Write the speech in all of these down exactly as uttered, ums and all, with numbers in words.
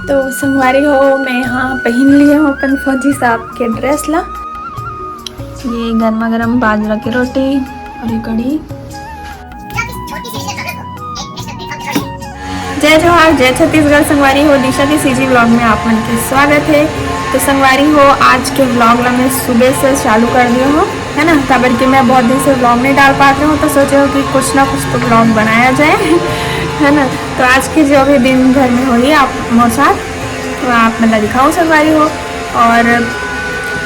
तो संगवारी हो, मैं यहाँ पहन लिए हूँ अपन फौजी साहब के ड्रेस ला। ये गर्मा गर्म बाजरा की रोटी और ये कढ़ी। जय जोहार, जय छत्तीसगढ़। संगवारी हो, दिशा के सीजी व्लॉग में आप मन के स्वागत है। तो संगवारी हो, आज के व्लॉग ला मैं सुबह से चालू कर दिया हूँ, है ना, काबर कि मैं बहुत दिन से व्लॉग नहीं डाल पात रही हूँ, तो सोचे हो कि कुछ ना कुछ तो व्लॉग बनाया जाए, है ना। तो आज के जो भी दिन भर में होही आप मोर साथ, तो आप मन ला दिखाओ संगवारी हो। और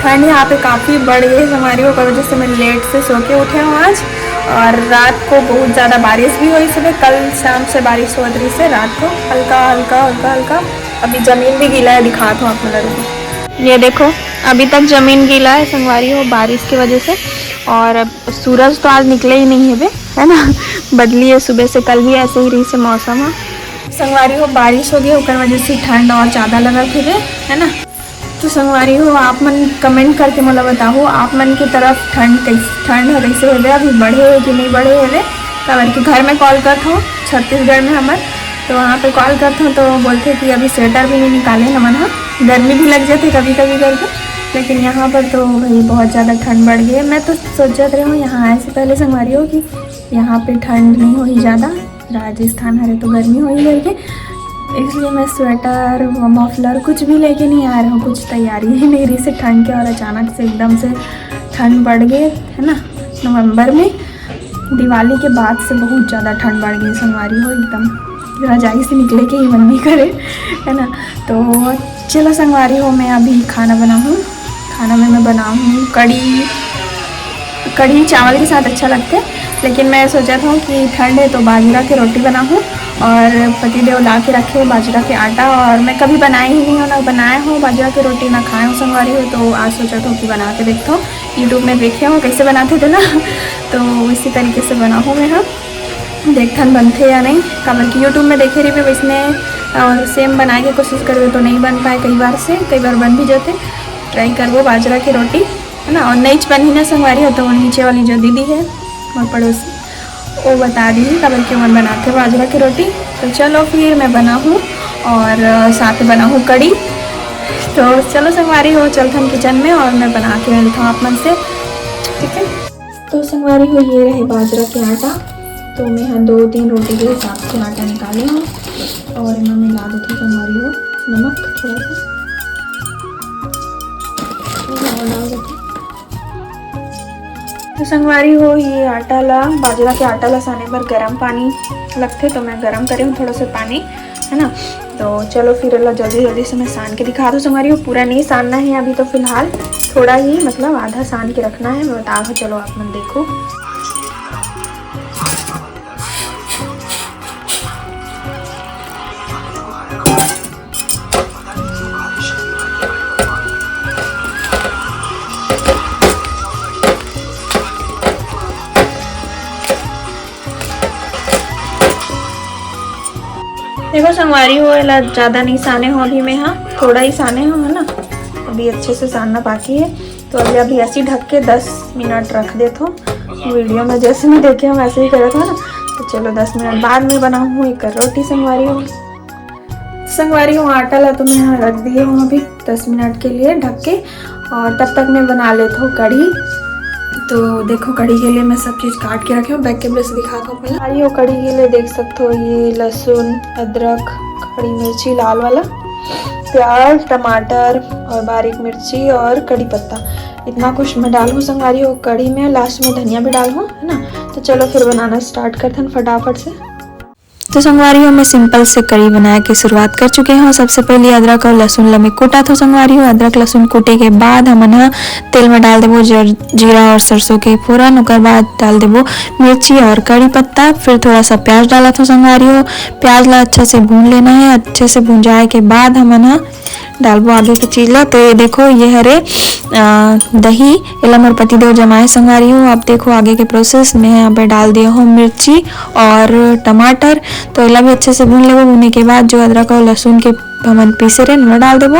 ठंड यहाँ पे काफ़ी बढ़ गई है संगवारी हो, ओकर वजह से मैं लेट से सो के उठे हूँ आज। और रात को बहुत ज़्यादा बारिश भी हुई, सुबह कल शाम से बारिश होत रही से रात को हल्का हल्का हल्का हल्का। अभी जमीन भी गीला है, दिखात हूँ आप मन ला। ये देखो, अभी तक जमीन गीला है संगवारी हो बारिश की वजह से। और अब सूरज तो आज निकले ही नहीं है बे, है ना। बदली है सुबह से, कल भी ऐसे ही रही से मौसम है संगवारी हो। बारिश हो गई, ओकर वजह से ठंड और ज़्यादा लगत हे बे, है ना। तो संगवारी हो, आप मन कमेंट करके मोला बताओ, आप मन की तरफ ठंड कैस-, ठंड ह कैसे हे बे, अभी बढ़े हे कि नहीं बढ़े हे बे। काबर कि घर में कॉल करत हूँ, छत्तीसगढ़ में हमर, तो वहाँ पे कॉल करत हूँ तो बोलते कि अभी स्वेटर भी नहीं निकाले हमन ह, गर्मी भी लग जाते कभी कभी करके। लेकिन यहाँ पर तो भाई बहुत ज़्यादा ठंड बढ़ गई है। मैं तो सोचत रही हूँ यहाँ आए से पहले संगवारी हो कि यहाँ पे ठंड नहीं होही ज़्यादा, राजस्थान हरे तो गर्मी होही करके, इसलिए मैं स्वेटर व मफलर कुछ भी लेके नहीं आ रही हूँ, कुछ तैयारी ही नहीं रही से ठंड के। और अचानक से एकदम से ठंड बढ़ गई है ना, नवंबर में दिवाली के बाद से बहुत ज़्यादा ठंड बढ़ गई संगवारी हो, एकदम रजाई से निकले के ही मन नहीं करे, है ना। तो चलो संगवारी हो, मैं अभी खाना बनाऊँ। खाना में मैं बनाऊँ कढ़ी, कढ़ी चावल के साथ अच्छा लगता है, लेकिन मैं सोचा था कि ठंड है तो बाजरा की रोटी बनाऊँ। और पतिदेव ला के रखे बाजरा के आटा, और मैं कभी बनाए ही नहीं हूँ, ना बनाए हूँ बाजरा की रोटी, ना खाए हूँ संगवारी हो। तो आज सोचा था कि बना के देखता हूँ, यूट्यूब में देखे हूँ कैसे बनाते थे ना, तो इसी तरीके से बनाऊँ मैं। हाँ, देखथन बनथे या नहीं, काबर कि यूट्यूब में देखे रहिबे वैसने और सेम बनाए के कोशिश करबे तो नहीं बन पाए, कई बार से कई बार बन भी जाते। ट्राई करबो बाजरा की रोटी, है ना। और नईच बनही ना संगवारी हो, तो वो नीचे वाली जो दीदी है मोर पड़ोसी, वो बता दी काबर कि मन बनाते बाजरा की रोटी। तो चलो फिर मैं बनाहूँ और अ, साथ में बनाहूँ कढ़ी। तो चलो संगवारी हो, चलथन किचन में और मैं बना के मिलता हूँ आप मन से, ठीक है। तो संगवारी हो, ये रहे बाजरा के आटा। तो मैं यहाँ दो तीन रोटी के हिसाब से आटा निकाले हूँ और इनमें मिला देती हूँ संगवारी हो नमक थोड़ा सा, थोड़ा और डाल देती हूँ। तो संगवारी हो, ये आटा ला, बाजरा के आटा ला साने बर गरम पानी लगथे, तो मैं गरम करे हूँ थोड़ा सा पानी, है ना। तो चलो फिर एला जल्दी जल्दी से मैं सान के दिखा दूँ संगवारी हो। पूरा नहीं सानना है अभी तो फिलहाल, थोड़ा ही, मतलब आधा सान के रखना है। मैं बता दूँ, चलो आप मन देखो। देखो संगवारी हो, एला ज्यादा नहीं साने हो अभी मैं, हाँ, थोड़ा ही साने हो, है ना। अभी अच्छे से सानना बाकी है। तो अभी, अभी ऐसे ही ढक के दस मिनट रख देत हो। वीडियो में जैसे मैं देखे हो वैसे ही करत हो ना। तो चलो दस मिनट बाद में बनाऊँ हूँ एक रोटी संगवारी हो। संगवारी हो, आटा ला तो मैं यहाँ रख दिए हूँ अभी दस मिनट के लिए ढक के, और तब तक मैं बना लेत हूँ कढ़ी। तो देखो, कढ़ी के लिए मैं सब चीज काट के रखे हूँ, बैक कैमरे से दिखात हूँ पहले। संगवारी हो, कढ़ी के लिए देख सकते हो, ये लहसुन, अदरक, खड़ी मिर्ची लाल वाला, प्याज, टमाटर और बारीक मिर्ची और कड़ी पत्ता, इतना कुछ मैं डालूँ संगवारी हो कढ़ी में। लास्ट में धनिया भी डालूँ, है ना। तो चलो फिर बनाना स्टार्ट करथन फटाफट से। तो संगवारी हो, मैं सिंपल से कढ़ी बनाए के शुरुआत कर चुके हूँ। सबसे पहले अदरक और लहसुन ल मैं कूटत हूँ संगवारी हो। अदरक लहसुन कूटे के बाद हमन ह तेल में डाल देबो जर-, जीरा और सरसों के फोरन। ओकर बाद डाल देबो मिर्ची और कड़ी पत्ता। फिर थोड़ा सा प्याज डालत हूँ संगवारी हो। प्याज ला अच्छे से भून लेना है। अच्छे से भुंजाए के बाद हमन ह डालबो आगे के चीज ला। तो ये देखो, ये हरे, अ, दही, एला मोर पति देव जमाए संगवारी हो। अब देखो आगे के प्रोसेस। मैं यहाँ पे डाल दिया हूँ मिर्ची और टमाटर। तो एला भी अच्छे से भून लेबो। भूने के बाद जो अदरक और लहसुन के हमन पीसे रहे, ओला डाल देबो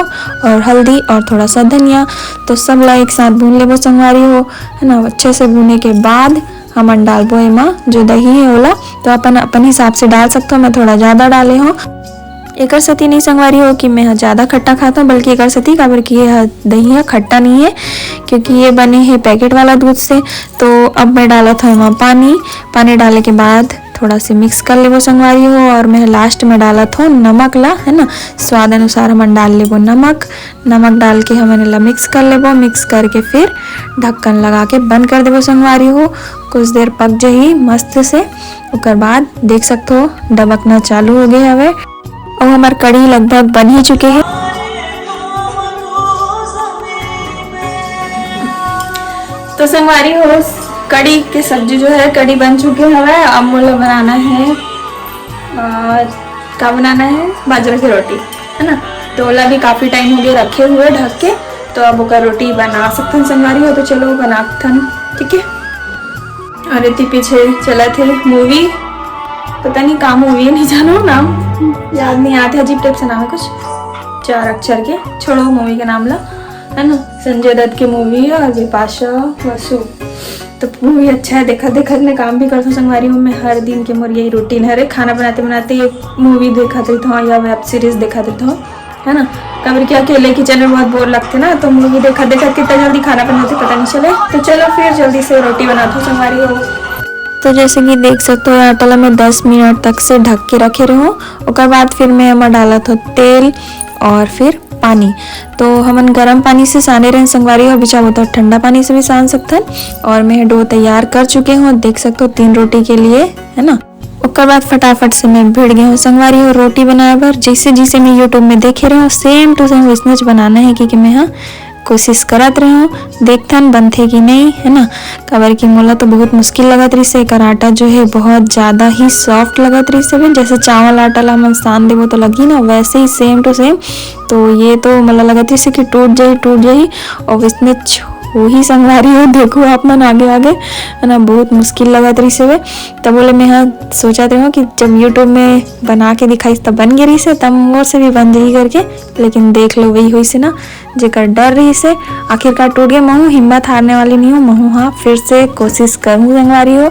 और हल्दी और थोड़ा सा धनिया। तो सब ला एक साथ भून लेबो संगवारी हो, है ना। अच्छे से भूने के बाद हमन डालबो एमा जो दही है ओला। तो अपन, अपन हिसाब से डाल सकथो, मैं थोड़ा ज्यादा डाले हूँ। एकर सेती नहीं संगवारी हो कि मैं ह ज़्यादा खट्टा खात हूँ, बल्कि एकर सेती काबर कि ये ह दही ह खट्टा नहीं है, क्योंकि ये बने है पैकेट वाला दूध से। तो अब मैं डालत हूँ एमा पानी। पानी डाले के बाद थोड़ा से मिक्स कर लेबो संगवारी हो। और मैं लास्ट में डालत हूँ नमक ला, है ना, स्वाद अनुसार हमन डाल लेबो नमक। नमक डाल के हमन एला मिक्स कर लेबो। मिक्स करके फिर ढक्कन लगा के बंद कर देबो संगवारी हो। कुछ देर पक जही मस्त से, ओकर बाद देख सकथो डबकना चालू हो गए हवे। और हमार कढ़ी लगभग बन ही चुके हैं। तो संगवारी हो, कढ़ी के सब्जी जो है, कढ़ी बन चुके हवे। अब मोला बनाना है, आ, का बनाना है, बाजरा की रोटी, है ना। तो ओला भी काफ़ी टाइम हो गया रखे हुए ढक के, तो अब ओकर रोटी बना सकथन संगवारी हो। तो चलो बनाथन, ठीक है। और इतनी पीछे चला थे मूवी, पता नहीं का मूवी है, नहीं जानो नाम, याद नहीं आते, अजीब टाइप से नाम है कुछ, चार अक्षर के। छोड़ो मूवी के नाम ला, है ना। संजय दत्त की मूवी है और बिपाशा बसु। तो मूवी अच्छा है, देखा देखा मैं काम भी करता हूँ संगवारी हो। मैं हर दिन के मोर यही रूटीन है रे, खाना बनाते बनाते ये मूवी देखा देता हूँ या वेब सीरीज देखा देता हूँ, है ना। काबर कि अकेले किचन में बहुत बोर लगते ना, तो मूवी देखा देखा कितना जल्दी खाना बनाते पता नहीं चले। तो चलो फिर जल्दी से रोटी बनाता हूँ संगवारी हो। तो जैसे कि देख सकते हो, आटा ला मैं दस मिनट तक से ढक के रखे रहूँ। ओकर बाद फिर मैं एमा डालत हूँ तेल और फिर पानी। तो हमन गरम पानी से साने रहन संगवारी हो, बिचाबो तो ठंडा पानी से भी सान सकथन। और मैं डो तैयार कर चुके हूँ, देख सकते हो, तीन रोटी के लिए, है ना। ओकर बाद फटाफट से मैं भिड़ गए हूँ संगवारी हो रोटी बनाए बर। जैसे जैसे मैं YouTube में देखे रहे हूँ, same to same वैसनेच बनाना है, क्योंकि मैं हा कोशिश करत रहे हूँ, देखथन बनथे कि नहीं, है ना। काबर कि मोला तो बहुत मुश्किल लगत रहिस हे, एकर आटा जो है बहुत ज़्यादा ही सॉफ्ट लगत रहिस हे, जैसे चावल आटा ला हमन सान देबो तो लगही ना, वैसे ही सेम टू सेम। तो ये तो मोला लगत रहिस हे कि टूट जाही, टूट जाही, और वैसने हो ही संगवारी हो, देखो आप मन आगे आगे, है ना, बहुत मुश्किल लगत रहिस हे। तब बोले मैं हा सोचत रहे हूँ कि जब YouTube में बना के दिखाइस तब बन गे रहिस हे, तब मोर से भी बन जाही करके, लेकिन देख लो वही होइस हे ना, जेकर डर रहिस हे। आखिरकार टूट गए। महू हिम्मत हारने वाली नहीं हूँ, महू हाँ फिर से कोशिश करूँ संगवारी हो।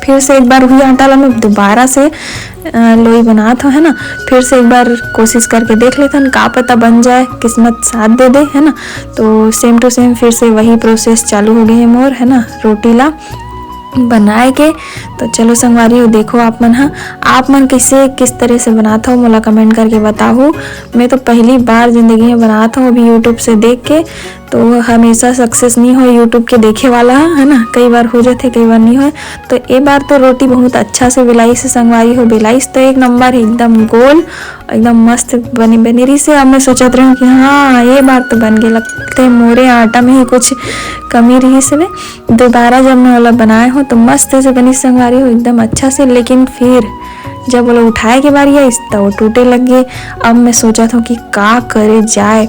फिर से एक बार वही आटा ला मैं दोबारा से, अ, लोई बनात हूँ, है ना। फिर से एक बार कोशिश करके देख लेथन, का पता बन जाए, किस्मत साथ दे दे, है ना। तो सेम टू सेम फिर से वही प्रोसेस चालू हो गए है मोर, है ना, रोटी ला बनाए के। तो चलो संगवारी हो, देखो आप मन हा, आप मन कैसे, किस तरह से बनात हो, मोला कमेंट करके बताओ। मैं तो पहली बार जिंदगी में बनात हूँ अभी YouTube से देख के, तो हमेशा सक्सेस नहीं हो YouTube के देखे वाला, है ना, कई बार हो जाते, कई बार नहीं हो। तो ए बार तो रोटी बहुत अच्छा से बेलाइस हे संगवारी हो, बेलाइस तो एक नंबर है, एकदम गोल, एकदम मस्त बनी बनी रहिस हे। अब मैं सोचत रहे हूँ कि हाँ, ये बार तो बन गए, लगते मोरे आटा में ही कुछ कमी रहिस हे। दोबारा जब मैं ओला बनाए हूँ तो मस्त से बनी संगवारी हो, एकदम अच्छा से। लेकिन फिर जब ओला उठाए के बारी आइस त वो टूटे लग गए। अब मैं सोचत हूँ कि का करे जाए,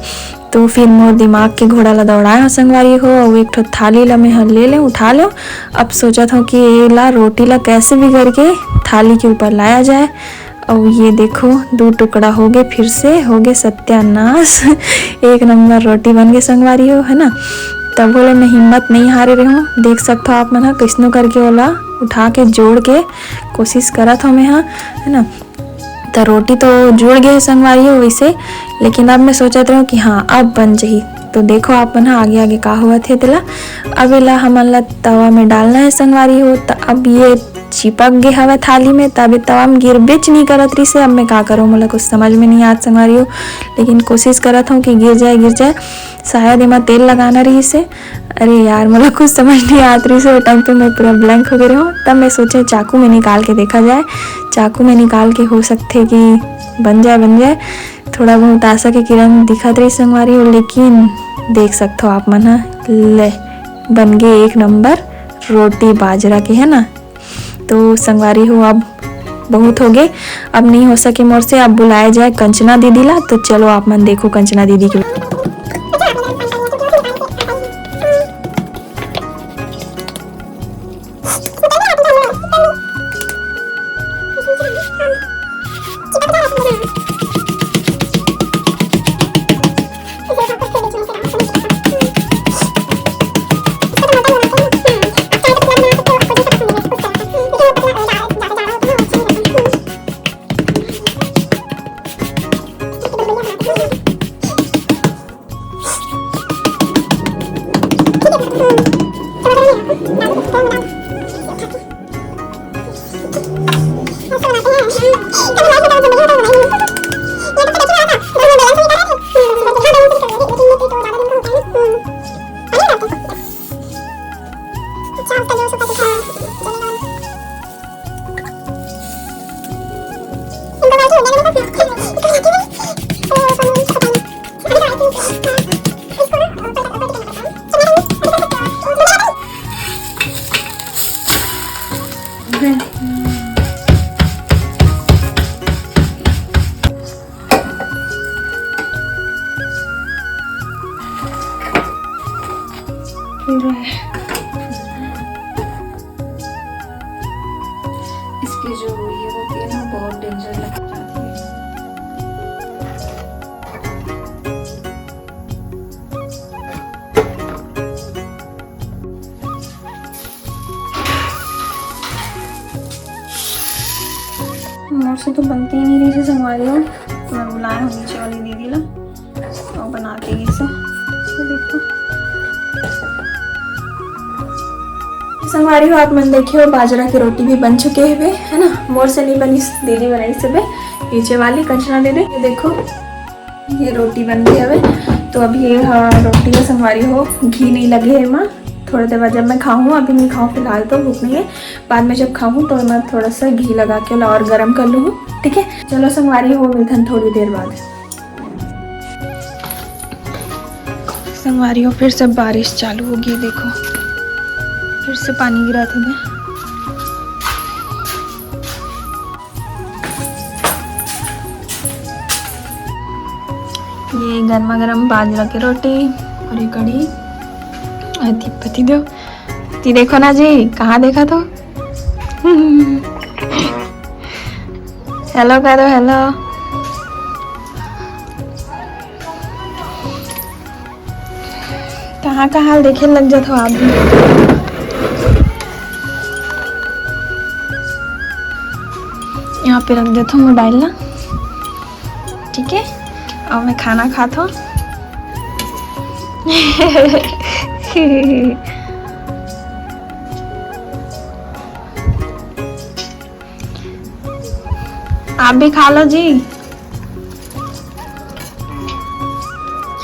तो फिर मोर दिमाग के घोड़ा ला दौड़ाए हो संगवारी हो, अउ एक ठो थाली ला मैं ह ले ले, उठा लो। अब सोचत हूँ कि ये ला, रोटी ला कैसे भी करके थाली के ऊपर लाया जाए। अउ ये देखो, दो टुकड़ा हो गए, फिर से हो गए सत्यानाश। एक नंबर रोटी बन गए संगवारी हो, है ना। तब बोले मैं हिम्मत नहीं हारे रहूँ। देख सकते हो आप मन ह, कैसनो करके ओला उठा के जोड़ के कोशिश करत हूँ मैं ह, है ना। त रोटी तो जुड़ गए हे संगवारी हो वैसे, लेकिन अब मैं सोचत रहूँ कि हाँ, अब बन जाही। तो देखो आप मन ह आगे आगे का होवत हे तेला। अब एला हमन ला तवा में डालना है संगवारी हो। त अब ये चिपक गे हवय थाली में, त अब ये तवा में गिरबेच नहीं करत रहिस हे। अब मैं का करूँ, मोला कुछ समझ में नहीं आत संगवारी हो, लेकिन कोशिश करत हूँ कि गिर जाए, गिर जाए। शायद एमा तेल लगाना रहिस हे। अरे यार, मोला कुछ समझ नहीं आत रहिस हे, वो टाइम पे मैं पूरा ब्लैंक हो गए रहूँ। तब मैं सोचे चाकू में निकाल के देखा जाए, चाकू में निकाल के हो सकथे कि बन जाए, बन जाए। थोड़ा बहुत आशा के किरण दिखत रहिस संगवारी हो, लेकिन देख सकथो आप मन ह, ले बन गे एक नंबर रोटी बाजरा के, है ना। तो संगवारी हो, अब बहुत हो गए, अब नहीं हो सके मोर से। अब बुलाया जाए कंचना दीदी ला। तो चलो आप मन देखो कंचना दीदी के। इसकी जो ये होती है ना, बहुत डेंजर लग जाती है। मोर से तो बनती ही नहीं रही, संगवारी हो। मैं बुलाया हूँ नीचे वाली दीदी ला, और बनाती है इसे। ये देखो संगवारी हो, आप मन देखे हो, बाजरा की रोटी भी बन चुके हवे, है ना। मोर से नहीं बनी, दीदी बनाई से बे, नीचे वाली कंचना दीदी। ये देखो, ये रोटी बन गई हवे। तो अभी ये, हाँ, रोटी है संगवारी हो, घी नहीं लगे है एमा। थोड़ा देर बाद जब मैं खाऊँ, अभी नहीं खाऊँ फिलहाल, तो भूख नहीं है। बाद में जब खाऊँ तो मैं थोड़ा सा घी लगा के ओला और गरम कर लूँ, ठीक है। चलो संगवारी हो, मिलथन थोड़ी देर बाद। संगवारी हो, फिर से बारिश चालू होगी, देखो फिर से पानी गिरा था। ये गर्मा गर्म बाजरा की रोटी और ये कढ़ी। अति पति देव, ती देखो ना जी, कहाँ देखा तो। हेलो करो, हेलो। कहाँ कहाँ देखे लग जात हो आप भी। यहाँ पे रख देता हूँ मोबाइल ना, ठीक है। अब मैं खाना खाता हूँ। आप भी खा लो जी,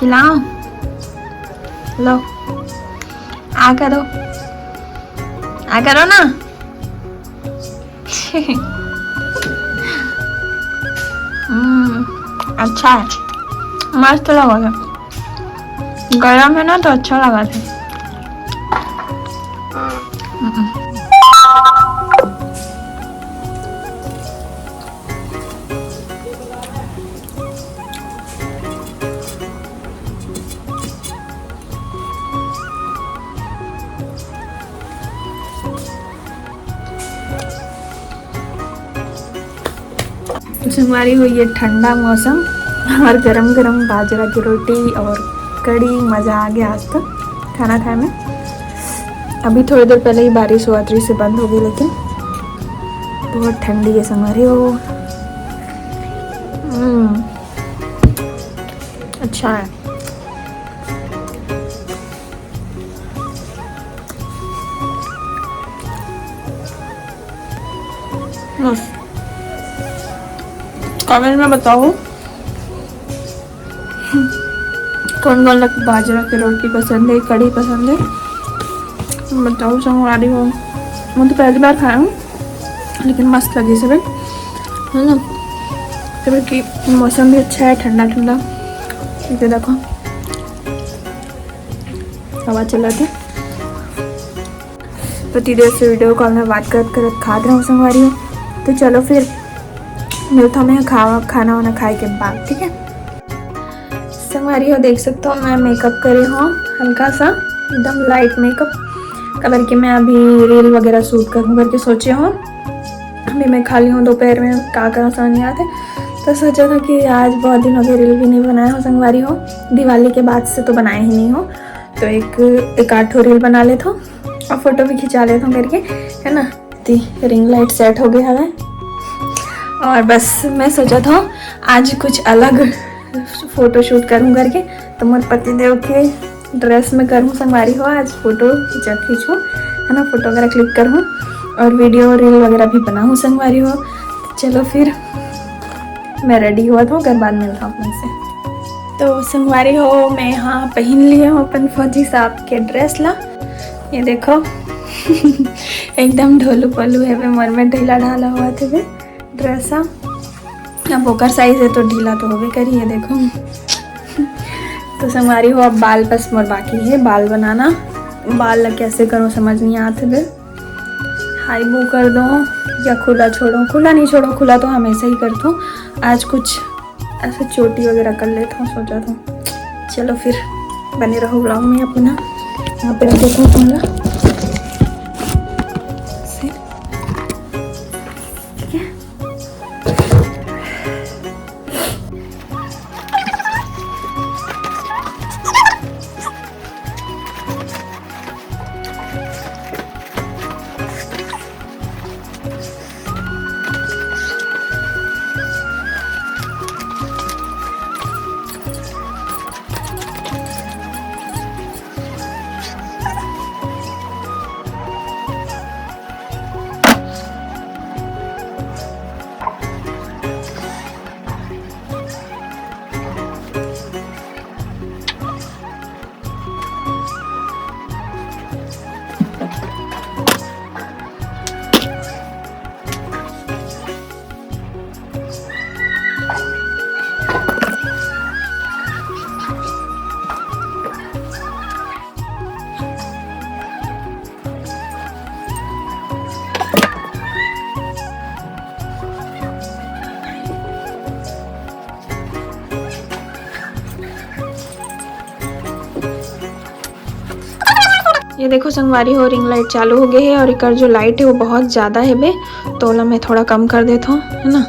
खिलाओ। लो, आ करो, आ करो ना। हम्म, अच्छा है, मस्त लगा है। गरम है ना, तो अच्छा लगा था। हम्म। संगवारी हो, ये ठंडा मौसम और गरम गरम बाजरा की रोटी और कढ़ी, मज़ा आ गया आज तो खाना खाए में। अभी थोड़ी देर पहले ही बारिश हुआ थी, से बंद हो गई, लेकिन बहुत ठंडी है संगवारी हो। हम्म, अच्छा है। बस, कमेंट में बताओ कौन कौन लोग बाजरा की रोटी पसंद है, कढ़ी पसंद है, बताओ संगवारी हो। मैं तो पहली बार खाया हूँ, लेकिन मस्त लगी सब, है ना। तब कि मौसम भी अच्छा है, ठंडा ठंडा। ये देखो, हवा चला थे। पतिदेव से वीडियो कॉल में बात करत करत खात रहूँ संगवारी हो। तो चलो फिर मिलता हूँ मैं खावा, खाना वाना खाए के बाद, ठीक है। संगवारी हो, देख सकते हो मैं मेकअप करे हूँ हल्का सा, एकदम लाइट मेकअप, काबर कि मैं अभी रील वगैरह शूट करूँ करके सोचे हूँ। अभी मैं खाली हूँ, दोपहर में का करूँ समझ नहीं आते, तो सोचा था कि आज बहुत दिन हो गए रील भी नहीं बनाया हो संगवारी हो, दिवाली के बाद से तो बनाया ही नहीं हो, तो एक एक आध ठो रील बना लेता हूँ और फोटो भी खिंचा लेता हूँ करके, है ना। ती रिंग लाइट सेट हो गया है और बस मैं सोचा था आज कुछ अलग फोटो शूट करूँ करके, तो मोर पतिदेव के ड्रेस में करूँ संगवारी हो, आज फोटो खींचा खींचूँ, है ना, फोटो वगैरह क्लिक करूँ और वीडियो रील वगैरह भी बनाऊँ संगवारी हो। तो चलो फिर मैं रेडी हुआ था, ओकर बाद मिलता हूँ अपन से। तो संगवारी हो, मैं यहाँ पहन लिया हूँ अपन फौजी साहब के ड्रेस ला। ये देखो एकदम ढोलू पोलू है बे, मोर में ढीला ढाला हुआ थे बे ड्रेस हा। अब ओकर साइज है तो ढीला तो होबे करी। ये देखो तो संगवारी हो, अब बाल बस मोर बाकी है, बाल बनाना। बाल ला कैसे करो समझ नहीं आते बे, हाई बो कर दो या खुला छोड़ो, खुला नहीं छोड़ो, खुला तो हमेशा ही करता हूँ। आज कुछ ऐसे चोटी वगैरह कर लेता हूँ, सोचा था। चलो फिर बने रहो ब्लॉग में अपना। यहाँ पे रख देती हूँ तुम लोग। ठीक है। ये देखो संगवारी हो, रिंग लाइट चालू हो गई है और एकर जो लाइट है वो बहुत ज़्यादा है बे, तो ओला मैं थोड़ा कम कर देता हूँ, है ना।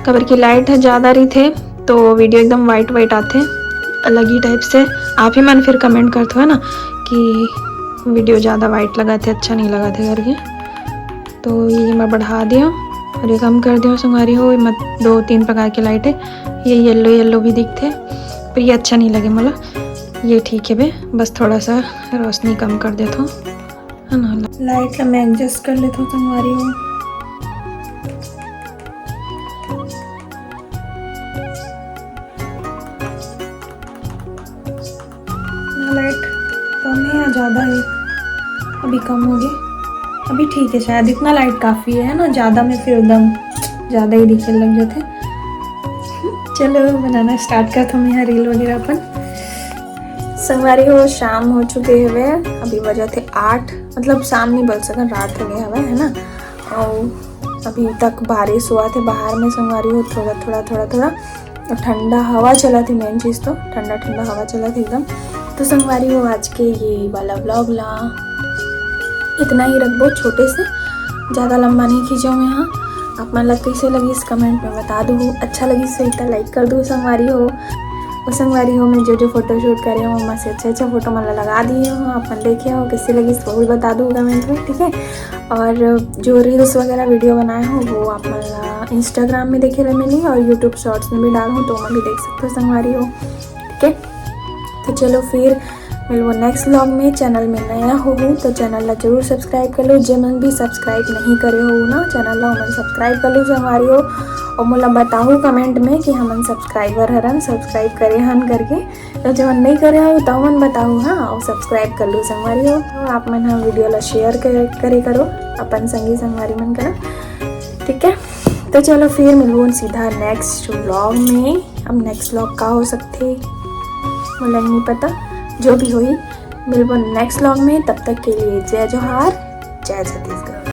काबर की लाइट ह ज़्यादा रहिथे तो वीडियो एकदम वाइट वाइट आथे, अलग ही टाइप से। आप ही मन फिर कमेंट करथो, है ना, कि वीडियो ज़्यादा वाइट लगाथे, अच्छा नहीं लगाथे करके। तो ये मैं बढ़ा दिया और ये कम कर दिया संगवारी हो। ये मत, दो तीन प्रकार की लाइट है, ये येलो येलो भी दिखथे, पर ये अच्छा नहीं लगे मोला। ये ठीक है बे, बस थोड़ा सा रोशनी कम कर देता हूँ, है ना। लाइट ला मैं एडजस्ट कर लेता हूँ संगवारी हो। ना लाइट कम है या ज़्यादा है? अभी कम हो गई, अभी ठीक है शायद, इतना लाइट काफ़ी है, है ना। ज़्यादा में फिर एकदम ज़्यादा ही दिखे लग जाते। चलो बनाना स्टार्ट करत हूँ मैं रील वगैरह अपन। संगवारी हो, शाम हो चुके हवे, अभी बजत हे आठ, मतलब शाम नहीं बोल सकन, रात हो गए हवे, है ना। और अभी तक बारिश होवत हे बाहर में संगवारी हो, थोड़ा थोड़ा थोड़ा थोड़ा, और ठंडा हवा चलत हे, मेन चीज़ तो ठंडा ठंडा हवा चलत हे एकदम। तो संगवारी हो, आज के ये वाला व्लॉग ला इतना ही रखबो, छोटे से, ज़्यादा लंबा नहीं खींचो मैं। हाँ, आप मन ला कैसे लगिस कमेंट में बता दू, अच्छा लगिस सही तो लाइक कर दू संगवारी हो। और संगवारी हो, मैं जो जो फोटोशूट करे हूँ, ओमा से अच्छा अच्छा फोटो मन ला लगा दिए हूँ, आप मन देखे हो कैसे लगिस वो भी बता दू कमेंट में, ठीक है। और जो रील्स वगैरह वीडियो बनाए हो वो आप मन ला इंस्टाग्राम में देखे ला मिली और यूट्यूब शॉर्ट्स में भी डाल हूँ, तो ओमा भी देख सकते हो संगवारी हो, ठीक है। तो चलो फिर मिलबो नेक्स्ट व्लॉग में। चैनल में नया हो तो चैनल ला जरूर सब्सक्राइब कर लो, जे मन भी सब्सक्राइब नहीं करे हो ना चैनल ला, ओमन सब्सक्राइब कर लो संगवारी हो। और मोला बताहू कमेंट में कि हमन सब्सक्राइबर हरन, सब्सक्राइब करे हन करके। तो जे मन नहीं करे हो तो मन बताहू, हाँ, और सब्सक्राइब कर लो संगवारी हो। तो आप मन ह वीडियो ला शेयर करे, करे करो अपन संगी संगवारी मन करा, ठीक है। तो चलो फिर मिलबो सीधा नेक्स्ट व्लॉग में। अब नेक्स्ट व्लॉग का हो सकथे मोला नहीं पता, जो भी होही मिलबो नेक्स्ट व्लॉग में। तब तक के लिए जय जोहार, जय छत्तीसगढ़।